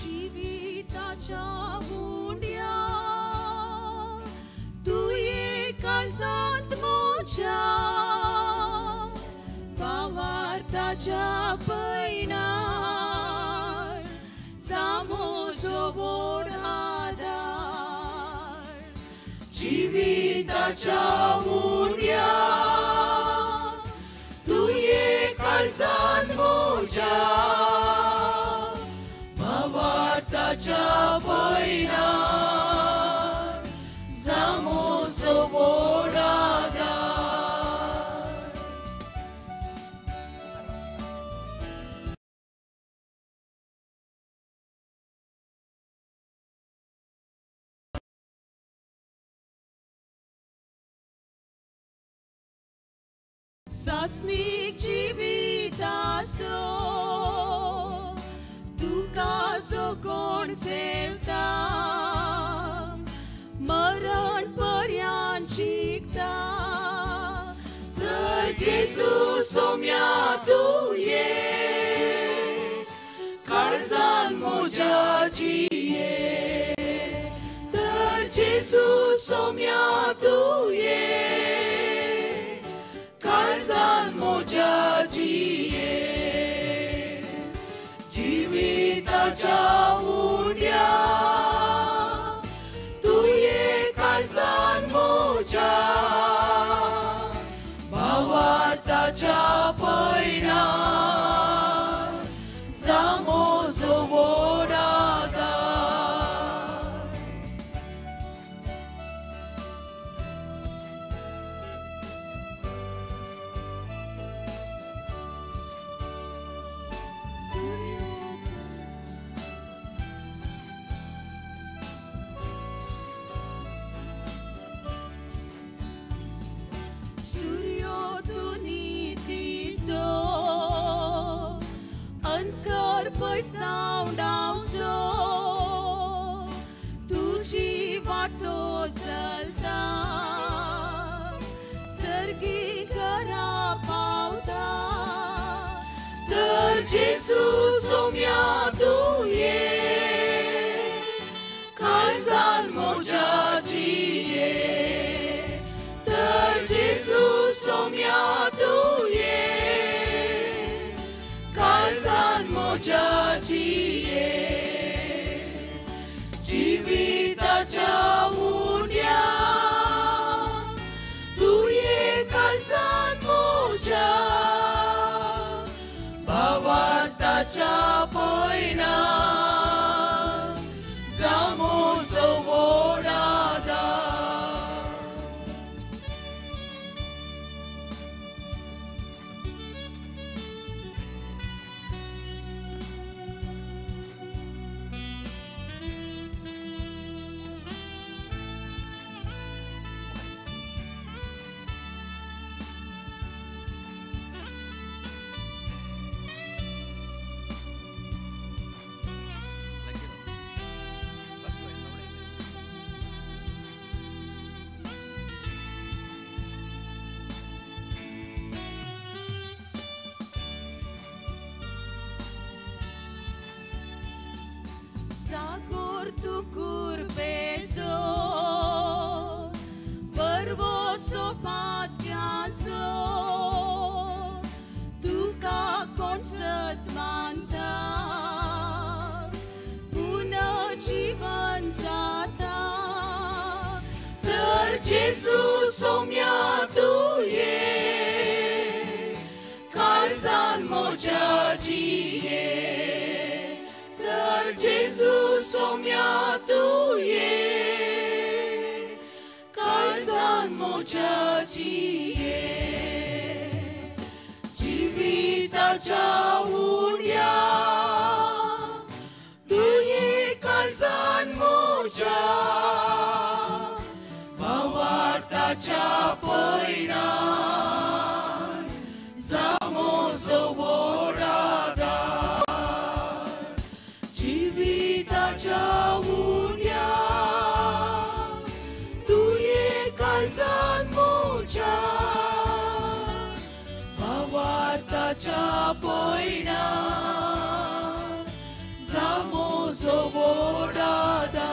जिविताच्या उंड्या तुये काळजांत म्हज्या भावार्थाच्या पयणार जामोजो व्हड आदार. जिविताच्या उंड्या तुये काळजांत म्हज्या भावार्थाच्या पयणार जामोजो व्हड आदार. सासणीक जिविताचो तुका जो कोण सेवता मरण पर्यान जिखता तर जेजू सोम्या तुये काळजान म्हज्या जिये तर जेजू सोम्या तुये काळजान म्हज्या जिये. जिविताच्या उंड्या तुये काळजान म्हज्या भावार्थाच्या पयणार जामोजो व्हड आदार. सूर्यो तूं नितीचो अंकर पयस धांवडावचो तुजी वाटो चलता सर्गी घरा पावता तर जेजू सोम्या तुये काळजान म्हज्या जिये तर जेजू सोम्या तुये काळजान म्हज्या जिये. जिविताच्या उंड्या तुये काळजान म्हज्या भावार्थाच्या पयणार जामोजो व्हड आदार. सागोर तूं कुर्बेचो बरवसो पात्याचो तुका कोण सत मानता पुनर्जीवन जाता तर जेजू सोम्या तुये काळजान म्हज्या जिये तर जेजू सोम्या जिये जिविताच्या उण्या तुये काळजान म्हज्या भावार्थाच्या पयणान जा म्हजो व्हड आदार जिविताच्या उण्या तुये काळजान म्हज्या भावार्थाच्या पयणान जा म्हजो व्हड आदार.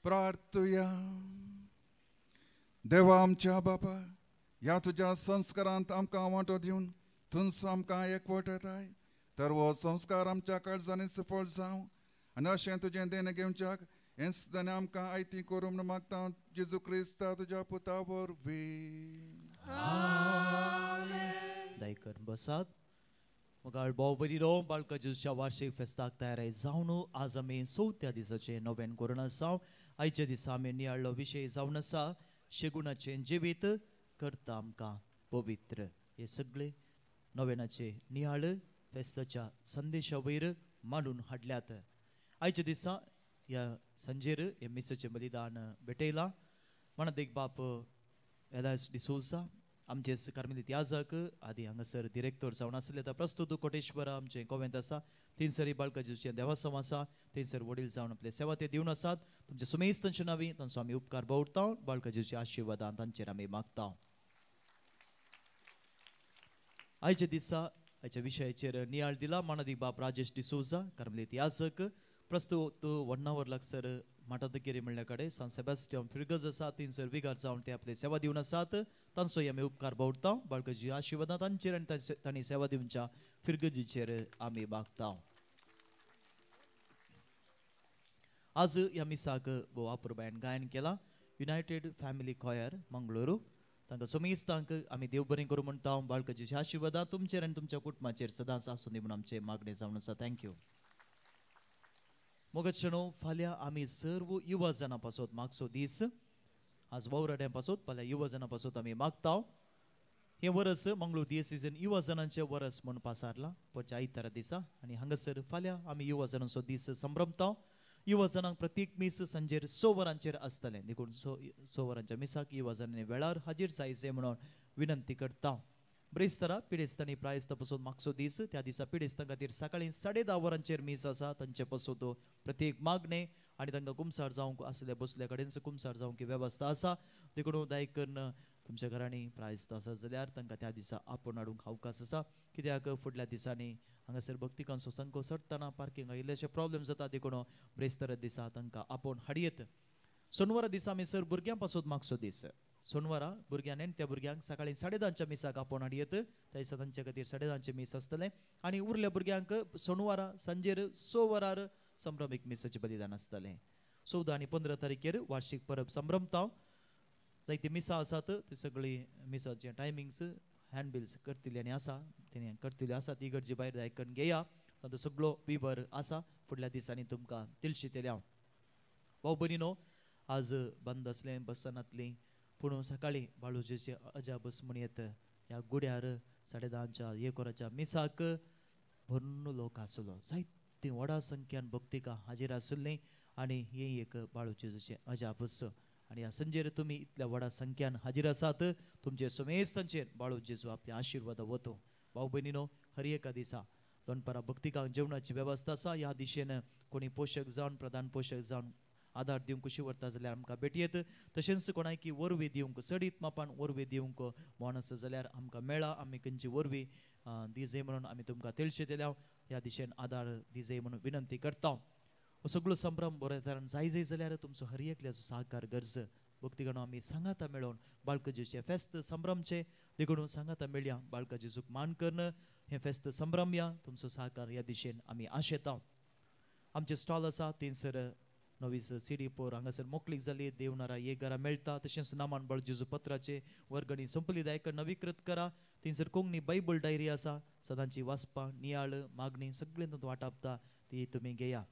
प्रार्थुया. देवा आमच्या बापा, ह्या तुज्या संस्कारांत आमकां वांटो दिवन थंयस आमकां एकवटताय तर हो संस्कार आमच्या काळजांनी सफळ जावं आनी अशें तुजें देणें घेवच्याक हेंच देणें आमकां आयती करूं म्हूण मागता जेजू क्रिस्ता तुज्या पुता वरवीं. दयकर बसात. मुखार भाव भयणीनो, बाळका जेजूच्या वार्षिक फेस्ताक तयार जावन आज आमी चवथ्या दिसाचें नोवेन करून आसा. आयच्या दिसा आमी नियाळ्ळो विशय जावन आसा शेगुणाचें जिवीत करता आमकां पवित्र. हे सगळे नोवेनाचे नियाळ फेस्ताच्या संदेशा वयर मांडून हाडल्यात. आयच्या दिसा ह्या सांजेर हे मिसाचें बलिदान भेटयलां. मानादीक बाप एलायस डिसोजा आमचे कार्मेलीत याजक आदी हांगासर डिरेक्टर जावन आसले. आतां प्रस्तुत कोटेश्वर आमचें गोव्यांत आसा, थंयसर बाळका जेजूचें देवासम आसा, थंयसर वडील जावन आपले सेवा ते दिवन आसात. तुमचे सुमेस्त तांचे नांवी तांचो आमी उपकार बावडटा. बाळका जेजूच्या आशिर्वादान तांचेर आमी मागता. आयच्या दिसा आयच्या विशयाचेर नियाळ दिला मानादीक बाप राजेश डिसोजा कार्मेलीत याजक. प्रस्तुत वण्णावर लागसर माटादगिरी म्हणल्या कडेन सान सेबास्टियन फिरगज आसा, थंयसर विगार जावन ते आपले सेवा दिवन आसात. तांचो आमी उपकार बावडटा. बाळकाची आशिर्वादां तांचेर आनी तांणी सेवा दिवच्या फिरगजीचेर आमी मागता. आज ह्या मिसाक भोव अपुरबायेन गायन केलां युनायटेड फॅमिली कॉयर मंगळुरू. तांकां सोमेस्तांक आमी देव बरें करूं म्हणटा. बाळकाची आशिर्वादां तुमचेर आनी तुमच्या कुटुंबाचेर सदांच आसूं दी म्हूण आमचें मागणें जावन आसा. Thank you. मोगतशणो, फाल्यां आमी सर्व युवा जणां पासत मागचो दीस. आज वावराड्यां पासत फाल्यां युवा जणां पासत आमी मागता. हें वरस मंगळूर दियसिजन युवा जणांचें वरस म्हूण पासारलां परच्या आयतारा दिसा आनी हांगासर फाल्यां आमी युवा जणांचो दीस संभ्रमता. युवा जणांक प्रत्येक मीस सांजेर 6 वरांचेर आसतलें, देखून 6 वरांच्या मिसाक युवा जणांनी वेळार हाजीर जायचें म्हणून विनंती करता. ब्रेस्तारा पिडेस्तांनी प्रायस्ता पासून मागचो दीस. त्या दिसा पिडेस्तां खातीर सकाळी 10:30 वरांचेर मीस आसा. तांचे पासून प्रत्येक मागणें आनी तांकां कुमसार जावंक आसले बसल्या कडेन कुमसार जावंक वेवस्था आसा. देखून दायक करून तुमच्या घरांनी प्रायस्त आसा जाल्यार तांकां त्या दिसा आपोवन हाडूंक अवकाश आसा. कित्याक फुडल्या दिसांनी हांगासर भक्तिकांचो संको चडटना पार्किंग इल्लेशे प्रॉब्लेम जाता, देखून ब्रेस्तारा दिसा तांकां आपोवन हाडयेत. सोनवारा दिसा आमी सर भुरग्यां पासून मागचो दीस. सोनवारा भुरग्यां नेणट्या भुरग्यांक सकाळी 10:30 मिसाक आपोवन हाडयेत. त्या दिसा तांचे खातीर 10:30 मीस आसतलें आनी उरल्या भुरग्यांक सोनवारा सांजेर 6 वरार संभ्रमीक मिसाचें बलिदान आसतलें. 14 आनी 15 तारखेर वार्षिक परब संभ्रमता. जायती मिसां आसात, ती सगळीं मिसाचें टायमिंग्स हँडबिल्स करतली आनी आसा तेणी करतली आसा. ती गरजे भायर आयकून घेया. तांचो सगळो विवर आसा. फुडल्या दिसांनी तुमकां तिलशीतले हांव. भाव भयणीनो, आज बंद आसलें बसनातली, पूण सकाळीं बाळूजेचे अजाबस म्हण येत ह्या गुड्यार 10:30 1 वराच्या मिसाक भरून लोक आसलो. जायती व्हडा संख्यान भक्तिका हाजीर आशिल्लीं आनी हें एक बाळू जेजूचें अजाबस. आनी ह्या संजेर तुमी इतल्या व्हडा संख्यान हाजीर आसात. तुमचे सुमेस्तांचेर बाळू जेजू आपल्या आशिर्वाद वतो. भाव भयणीनो, हर एका दिसा दनपारां भक्तिकांक जेवणाची वेवस्था आसा. ह्या दिशेन कोणी पोशक जावन प्रधान पोशक जावन आदार दिवंक कुशी व्हरता जाल्यार आमकां भेटयेत. तशेंच कोणायकी वरवीं दिवंक चडीत मापान वरवीं दिवंक मोन आसा जाल्यार आमकां मेळा. आमी खंयची वरवीं दिजय म्हणून आमी तुमकां तेलशेतले. ह्या दिशेन आदार दिजय म्हणून विनंती करता. हो सगळो संभ्रम बऱ्या तरान जाय जाय जाल्यार तुमचो हर एकल्याचो सहकार गरज. भक्तिगणो आमी सांगाता मेळोवन बाळका जेजूचें फेस्त संभ्रमचें, देखून सांगाता मेळया बाळका जेजूक मान करून हें फेस्त संभ्रमया. तुमचो सहकार ह्या दिशेन आमी आशेता. आमचें स्टॉल आसा थंयसर नवीस सिडी पोर हांगासर मोकळीक जाली देवनारा एक घरा मेळटा. तशेंच नामान बाळ जेजू पत्राचे वर्गणी संपली दायक नवीकृत करा. थंयसर कोंकणी बायबल डायरी आसा, सदांची वाचपां नियाळ मागणी सगळें तातूंत वाटापता, ती तुमी घेया.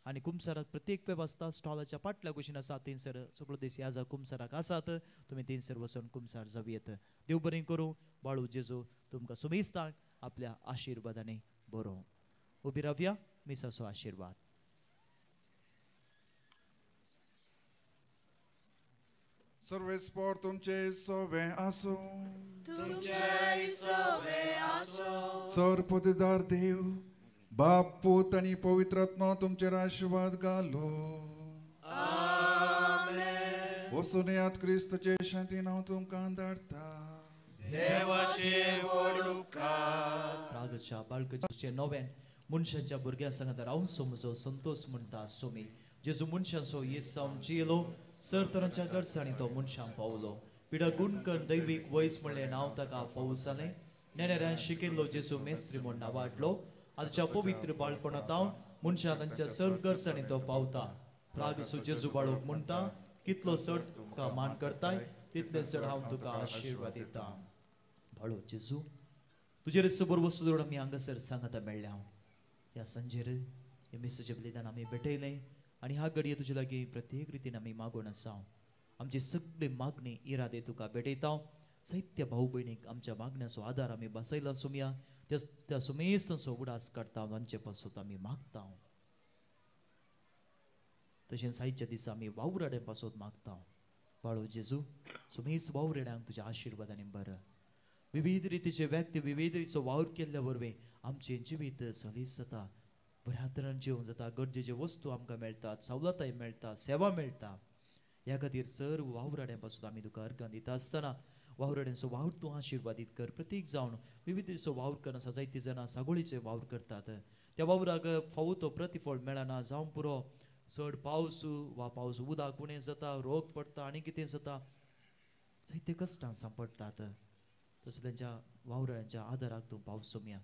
आनी कुमसाराक प्रत्येक वेवस्था स्टॉलाच्या फाटल्या कुशीन आसा, थंयसर सगळो दीस याजा कुमसाराक आसात, तुमी थंयसर वचून कुमसार जावं येत. देव बरें करूं. बाळू जेजू तुमकां सुमेस्तांक आपल्या आशिर्वादांनी बरोवं. उबी रावया, मिसाचो आशिर्वाद. सर्वेस्पोर तुमचे सोवे आसूं, तुमचे सोवे आसूं. सर्वपददार देव बाप पूत आनी पवित्र आत्मा तुमचेर आशिर्वाद घालो. आमेन. वचून यात क्रिस्तचे शांतीन हांव तुमकां धाडटा. देवाचे व्हड उपकार. रागच्या बाळकाचे नव्यान मनशांच्या भुरग्यां सांगात रावन सोमजो संतोष म्हणटा सोमी जेजू मनशांचो येस जावन जियेलो, सर तरांच्या गरजांनी तो मनशांक पावलो. पिडा गुणकन दैवीक वयस म्हणलें नांव ताका फावो जालें. नेणेऱ्यान शिकिल्लो जेजू मेस्त्री म्हूण नांवाडलो. आजच्या पवित्र बाळपणांत मनशां तांच्या सर्व गरजांनी तो पावता. प्रागसो जेजू बाळूक म्हणटा, कितलो चड तुका मान करताय तितले चड हांव तुका आशिर्वाद दिता. बाळू जेजू तुजेर सबोर वस्तू दवरून आमी हांगासर सांगाता मेळ्ळ्या हांव. ह्या सांजेर ह्या मिसाचें बलिदान आमी भेटयलें आनी ह्या घडये तुजे लागीं प्रत्येक रितीन आमी मागून आसा. आमची सगळी मागणी इरादे तुका भेटयता. जायत्या भाऊ भयणीक आमच्या मागण्याचो आदार आमी बसयला सोमया, त्या सुमेस तांचो उडास काडटा, तांचे पासत आमी मागता. तशेंच आयच्या दिसा आमी वावराड्या पासत मागता. बाळू जेजू सुमेस वावरेड्यांक तुज्या आशिर्वादांनी बरं. विविध रितीचे व्यक्ती विविध रितीचो वावर केल्ल्या वरवीं आमचें जिवीत सलीस जाता, बऱ्या तरान जिवन जाता, गरजेच्यो वस्तू आमकां मेळटात, सवलताय मेळटा, सेवा मेळटा. ह्या खातीर सर्व वावराड्यां पासून आमी तुका अर्गां दिता आसतना वावराड्यांचो वावर तूं आशिर्वादीत कर. प्रत्येक जावन विविध रितीचो वावर करना आसा, जायतीं जाणां सागोळीचे वावर करतात, त्या वावराक फावो तो प्रतिफळ मेळना जावं पुरो. चड पावस वा पावस उदक उणें जाता, रोग पडटा आनी कितें जाता, जायते कश्टां सांपडटात. तशें तांच्या वावराड्यांच्या आदाराक तूं पावस सोमया.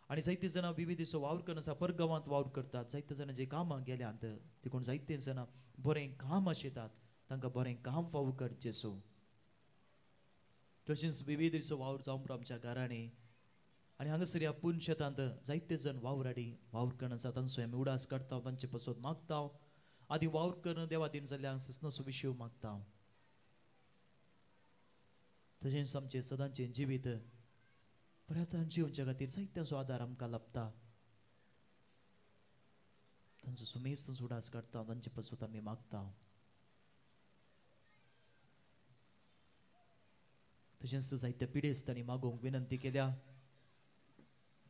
आनी जायते जाणां विविधीचो वावर करना आसा, परगांवांत वावर करतात, जायते जाणां जे कामां गेल्यांत तिकून जायते जाणां बरें काम आशितात, तांकां बरें काम फावो कर जेजू. तशेंच विविधीचो वावर जावं आमच्या घरांनी आनी हांगासर ह्या पुनशेतांत जायते जण वावराडी वावर करना आसा, तांचो आमी उडास काडटा, तांचे पसत मागता. आदी वावर करून देवा दिन जाल्ल्यान ससनाचो विशय मागता. तशेंच आमचें सदांचें जिवीत बऱ्या तरान जिवच्या खातीर जायत्यांचो आदार आमकां लाबता, तांचो सुमेस तांचो उडास काडटा, तांचे पसत आमी मागता. तशेंच जायत्या पिडेस्तांनी मागोवंक विनंती केल्या,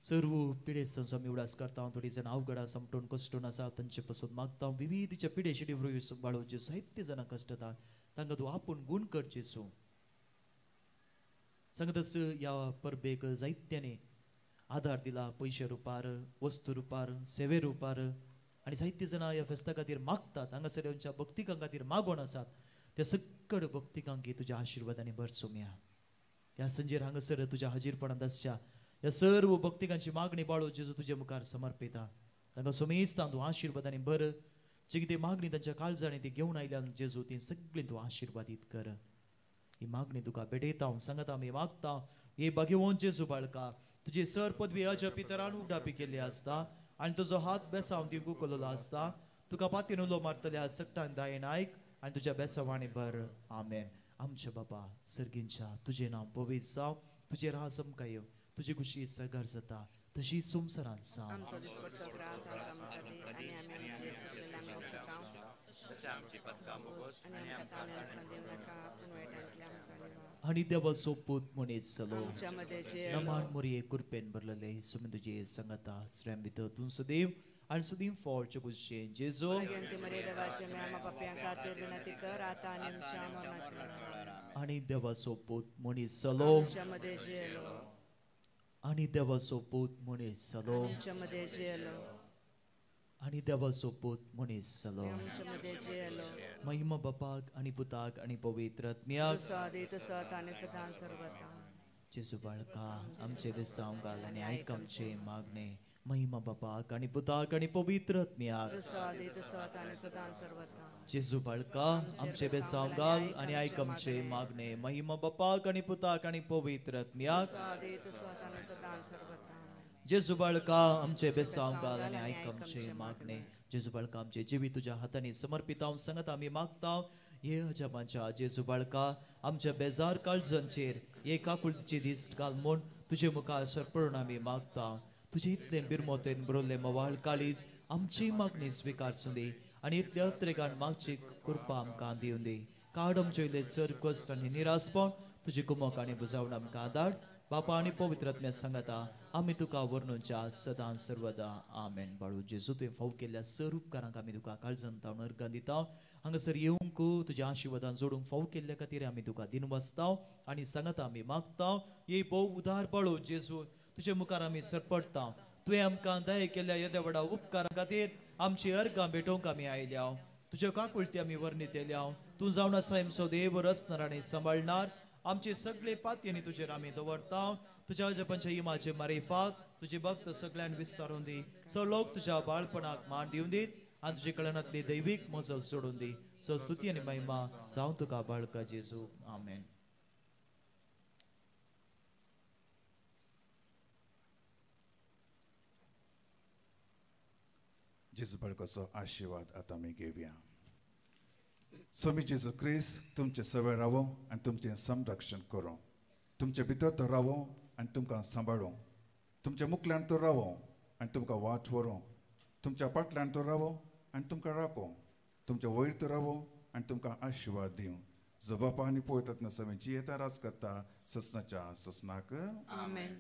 सर्व पिडेस्तांचो आमी उडास करता. थोडीं जाणां अवघडां समटून कश्टून आसा, तांचे पसत मागता. विविधच्या पिडे शिडी बाळोवचे जायते जाणां कश्टतात, तांकां तूं आपूण गूण कर जेजू. सांगतच ह्या परबेक जायत्यांनी आदार दिला, पयशे रुपार, वस्तू रुपार, सेवे रुपार, आनी जायते जाणां ह्या फेस्ता खातीर मागतात. हांगासर आमच्या भक्तिकां खातीर मागोवन आसात, त्या सगळ भक्तिकांक तुज्या आशिर्वादांनी भर सोमया. ह्या संजेर हांगासर तुज्या हाजीरपणांत आसच्या ह्या सर्व भक्तिकांची मागणी बाळू जेजू तुजे मुखार समर्पिता. तांकां सुमेस्तां तूं आशिर्वादांनी भर. जी कितें मागणी तांच्या काळजांनी ती घेवन आयल्यान जेजू ती सगळीं तूं आशिर्वादीत कर. ही मागणी तुका भेटयता हांव, सांगता आमी मागता. हे भाग्यवंत जेजू बाळका, तुजी सर पदवी अजपी तरान उगडापी केल्ली आसता आनी तुजो हात बेसांव दिवंक उखललो आसता. तुका पातीन उलो मारतल्या सगटान दायेन आयक आनी तुज्या बेसावाणी भर. आमेन. आमच्या बाबा सर्गींच्या, तुजें नांव पवित्र जावं, तुजें राज आमकां येवं, तुजी खुशी सगर जाता तशी संवसारांत जावं. आनी देवाचो पूत मनीस जालो, नमान मोरये कृपेन भरलेले, सुमी तुजे सांगाता श्रेम भितर तूं सदैव आनी सदैव फळचे खुशयेन जेजू. आनी देवाचो पूत मनीस जालो, आनी देवाचो पूत मनीस जालो, आनी देवाचो पूत मनीस जालो. महिमा बापाक आनी पुताक आनी पवित्र आत्म्याक. जेजू बाळका आमचे बेसांव घाल आनी आयक आमचे मागणे. महिमा बापाक आनी पुताक आनी पवित्र आत्म्याक. जेजू बाळका आमचे बेसांव घाल आनी आयक आमचे मागणे. महिमा बापाक आनी पुताक आनी पवित्र आत्म्याक. जेजू बाळका आमचे बेसांव घाल आनी आयक आमचे मागणे. जेजू बाळका आमचे जिवीत तुज्या हातांनी समर्पिताव सांगत आमी मागताव. हे अजापांच्या जेजू बाळका आमच्या बेजार काळजांचेर एक आकुळतीची दीस घाल म्हूण तुजे मुखार सरपळून आमी मागता. तुजे इतले बिरमोतेन बरोवल्ले मवाळ काळीज आमची मागणी स्विकारसूं दी आनी इतले अत्रेगान मागची कृपा आमकां दिवं दी. काड आमचे इल्ले सर कश्ट आनी निरासपण तुजी कुमक आनी बुजावण आमकां धाड. बापा आनी पवित्र आत्म्या सांगता आमी तुका वर्णूच्या सदां सर्वदा. आमेन. बाळू जेजू तुवें फाव केल्ल्या सर उपकारांक आमी तुका काळजान तावन अर्गां दिता. हांगासर येवंक तुज्या आशिर्वादान जोडूंक फाव केल्ल्या खातीर आमी तुका दिनवासता आनी सांगता आमी मागता. हे भोव उदार बाळू जेजू तुजे मुखार आमी सरपडटा. तुवें आमकां दया केल्ल्या येद्या व्हडा उपकारा खातीर आमची अर्गां भेटोवंक आमी आयल्या. तुज्यो काकुळटी आमी वर्णीत येल्या. तूं जावन आसा आमचो देव रचणार आनी सांबाळणार. आमचे सगळे पातयेनी तुजेर आमी दवरता. तुज्या अजपांच्या इमाचे मारिफात तुजी भक्त सगळ्यान विस्तारून दी. सो लोक तुज्या बाळपणाक मान दिवन दीत आनी तुजे कळनांतली दैवीक मजत सोडून दी. सो स्तुती आनी महिमा जावं तुका बाळका जेजू. आमेन. जेजू बाळकाचो आशिर्वाद आतां आमी घेवया. स्वामी जेजू क्रिस्त तुमचे सवय रावो आनी तुमचें संरक्षण करूं. तुमचे भितर तो रावो आनी तुमकां सांबाळूं. तुमच्या मुखल्यान तो रावो आनी तुमकां वाट व्हरूं. तुमच्या फाटल्यान तो रावो आनी तुमकां राखूं. तुमच्या वयर तो रावो आनी तुमकां आशिर्वाद दिवं. जो बापा आनी पवित्र आत्म्या सवें जियेता राज करता ससनाच्या ससनाक. आमेन.